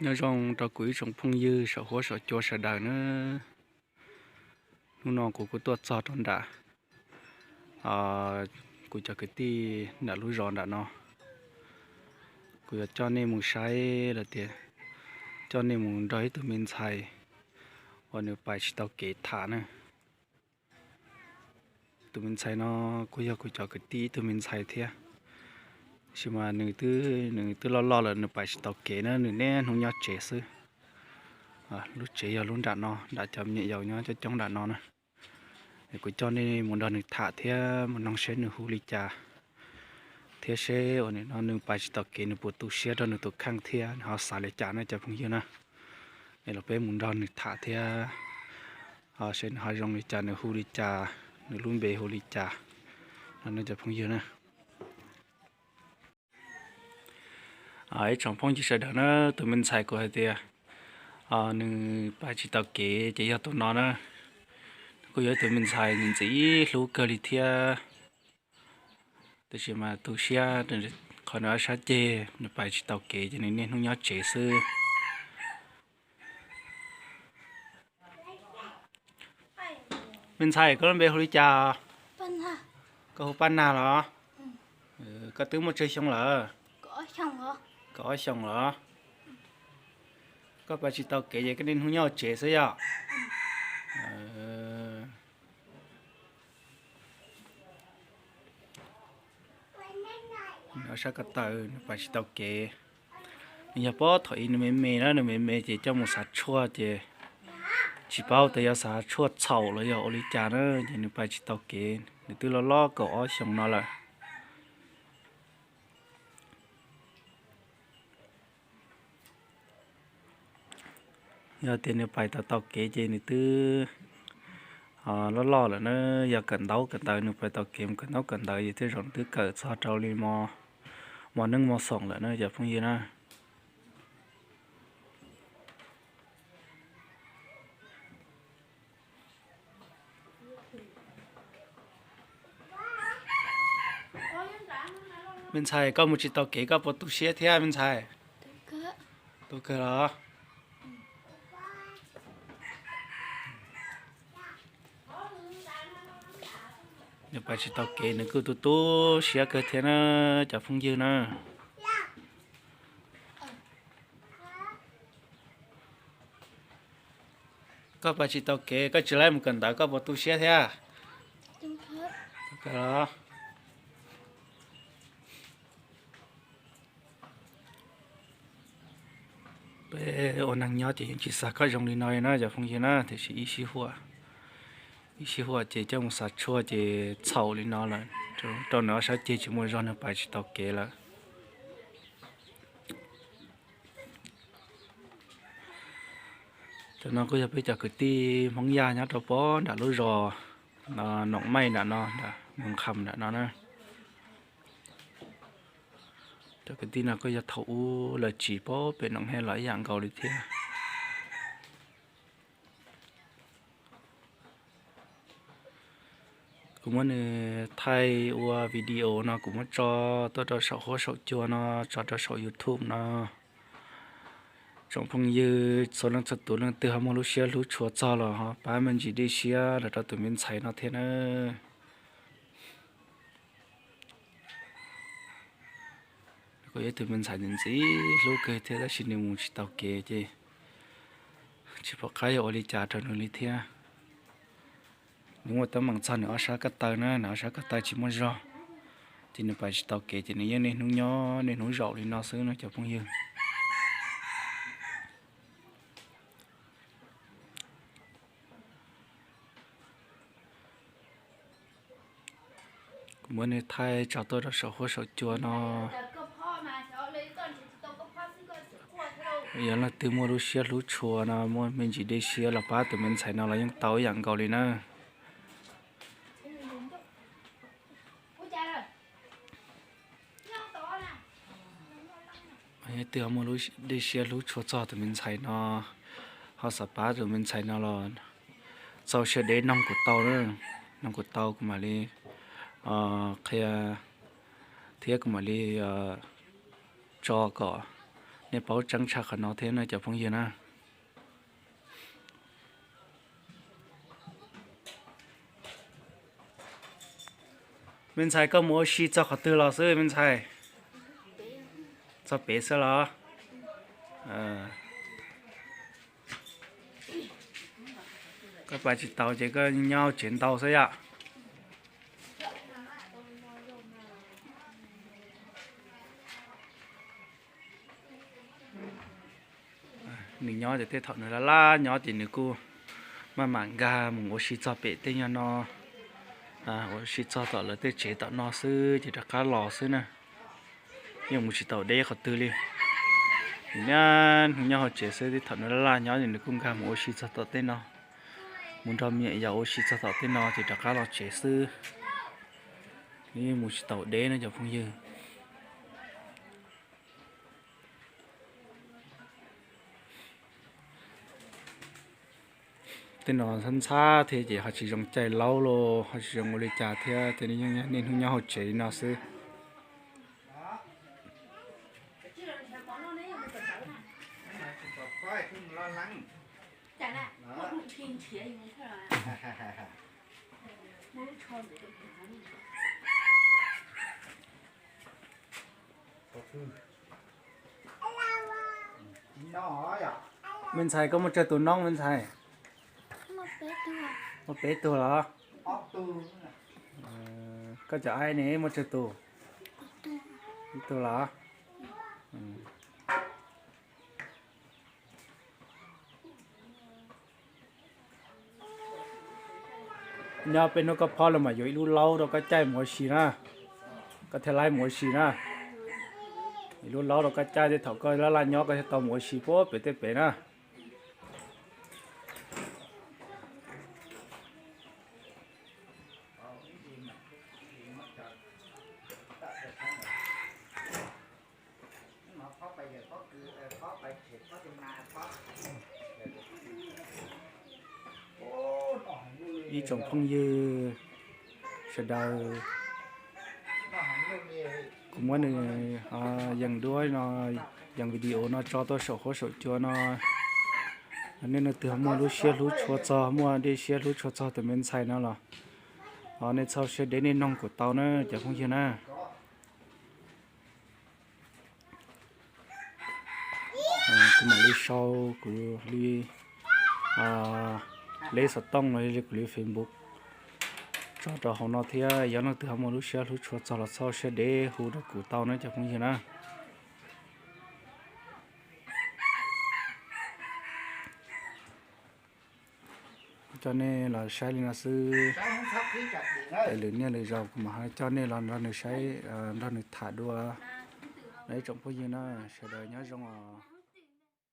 Nyob zoo rau kuv ib tsoom phooj ywg saum huab saum cua sawv daws na. Hnub no kuv kuj tuaj txog rau nram kuv cov kwv tij nram lub zos nram no. Kuv yuav coj nej mus saib los tias coj nej mus nrog ib tug me ntxhais uas nws pais tsis tau kev tham na. Tus me ntxhais no kuj yog kuv cov kwv tij ib tug me ntxhais thiab, tab sis mas nws twb, nws twb loj loj lawm, nws pais tsis tau kev na, nws niaj hnub nyob tsev xwb. Lub tsev yog lub nram no, nram cov me nyuam yaus nyob coob coob nram no na. Es kuv coj nej mus nrog nws tham thiab mus noog seb nws hu li cas, thiab seb uas nim no nws pais tsis tau kev nws puas tu siab rau nws tus kheej thiab nws ho xav li cas na cov phooj ywg na. Es los peb mus nrog nws tham thiab seb nws ho zoo li cas, nws hu li cas, nws lub npe hu li cas no cov phooj ywg na. Ib tsoom phooj ywg sawv daws na, tus me ntxhais kuv hais tias nws pais tsis tau kev ces yog tus no na. Kuj yog ib tug me ntxhais ntxim hlub kawg li thiab, tab sis mas tu siab qhov nws ob sab ceg nws pais tsis tau kev ces nws niaj hnub nyob tsev xwb. Me ntxhais, koj lub npe hu li cas? Koj hu Paj Nag los? Koj twb muaj tsawg xyoo lawm? Kaum ob xyoos los? Koj pais tsis tau kev ces koj niaj hnub nyob tsev xwb yom? Nws ob sab ko taw nws pais tsis tau kev. Nws yog pob thaum ub nws me me na, nws me me ces coj mus xav tshuaj ces tsis paub tias yog xav tshuaj txhaum los yog ua li cas na, ces nws pais tsis tau kev, nws twb loj loj kaum ob xyoos no lawm. Yog tias nws pais tau tau kev ces nws twb loj loj lawm na, yog kawm ntaub kawm ntawv, nws pais tau kev mus kawm ntaub kawm ntawv ces tej zaum nws twb kawm txog rau li mos neej mos xoom lawm na cov phooj ywg na. Me ntxhais, koj mus tsis tau kev koj puas tu siab thiab me ntxhais? Tu kawg los? Nws pais tsis tau kev nws kuj tu tu siab kawg thiab na cov phooj ywg na. Koj pais tsis tau kev koj tsis laib mus kawm ntawv koj puas tu siab thiab? Peb ua neeg nyob ces yeej tsis xav koj zoo li no li na cov phooj ywg na, tiam sis ib sij huam, ib sij huam ces coj mus xav tshuaj ces txhaum li no lawm, rau nws ob sab ceg tsis muaj zog nws pais tsis tau kev lawm. Cov no kuj yog peb cov kwv tij Hmoob Yaj nyob rau pob nram lub zos Noom Maij nram no, Moos Kham nram no na. Cov kwv tij no kuj yog thaum ub lawv tsiv pob pem Noom Hej los ib yam nkaus li thiab. Kuv muab nws thaij ua video no kuv muab tso tuaj rau saum huab saum cua no, tso rau saum YouTube no. Tsoom phooj ywg txhua leej txhua tus leej twg ho muaj lub siab hlub tshua txog los ho pab me ntsis dej siab los rau tus me ntxhais no thiab na. Kuj yog ib tug me ntxhais ntxim hlub kawg thiab tab sis nws mus tsis tau kev ces tsis pom qab yuav ua li cas rau nws li thiab. Nws muaj teeb meem txog nws ob sab ko taw na, nws ob sab ko taw tsis muaj zog, ces nws pais tsis tau kev ces nws yeej niaj hnub nyob niaj hnub zaum li no xwb no cov phooj ywg. Kuv muab nej thaij tso tuaj rau saum huab saum cua no. Yog leej twg muaj lub siab hlub tshua no muaj me ntsis dej siab los pab tus me ntxhais no los yeej tau ib yam nkaus li na. Leej twg ho muaj lub dej siab hlub tshua txog tus me ntxhais no, ho xav pab tus me ntxhais no los txaus siab deb noog kuv tau, noog kuv tau kuv mam li qhia thiab kuv mam li tso kom Nej paub tseeb tshaj qhov no thiab no cov phooj ywg na. Me ntxhais, koj mus ua si txog qhov twg los xwb me ntxhais? Txog pem xwb los? Koj pais tsis tau ces koj nyob tsev ntau xwb yom. Nws nyob ces tej thaum nws laj laj nyob ces nws kuj maj mam nkag mus ua si txog pem tej nyuag no, ua si txog tom lawv tej tsev tom no xwb ces rov qab los xwb na. Yeej mus tsis tau deb qhov twg li. Nws nyob hauv tsev xwb, tej thaum nws laj laj nyob ces nws kuj nkag mus ua si txog tom tej no, mus nrog me nyuam yaus ua si txog tom tej no ces rov qab los tsev xwb. Yeej mus tsis tau deb no cov phooj ywg. Tej no ntxhab ntxhab thiab ces ho tsis zoo caij laub los ho tsis zoo ua li cas thiab ces niaj hnub nyob hauv tsev li no xwb. Me ntxhais, koj muaj tsawg tus noob me ntxhais? Muaj peb tug los? Koj cov aib ne muaj tsawg tus? Ib tug los? Nyob peb hnub koj phob los mas yuav ib lub laub rau koj caij mus ua si na. Koj thiaj laib mus ua si na. Ib lub laub rau koj caij, tej thaum koj laj laj nyob koj thiaj tau mus ua si puag pem tej pem na. Ib tsoom phooj ywg sawv daws, kuv muab nws yees duab no, yees video no tso tuaj saum huab saum cua no. Nej leej twg muaj lub siab hlub tshua txog, muaj dej siab hlub tshua txog tus me ntxhais no los, nej txhob siab deb, nej noog kuv tau na cov phooj ywg na. Kuv mam li sau, kuv li leb xov tooj los yog li kuv li Facebook tso rau hauv no thiab. Yog leej twg ho muaj lub siab hlub tshua txog los txhob siab deb hu rau kuv tau na cov phooj ywg na. Kuv coj nej los saib li no xwb. Lwm niaj lwm zaus kuv mam ho coj nej los nrog nws saib, nrog nws tham dua. Ib tsoom phooj ywg na, sawv daws nyob zoo os.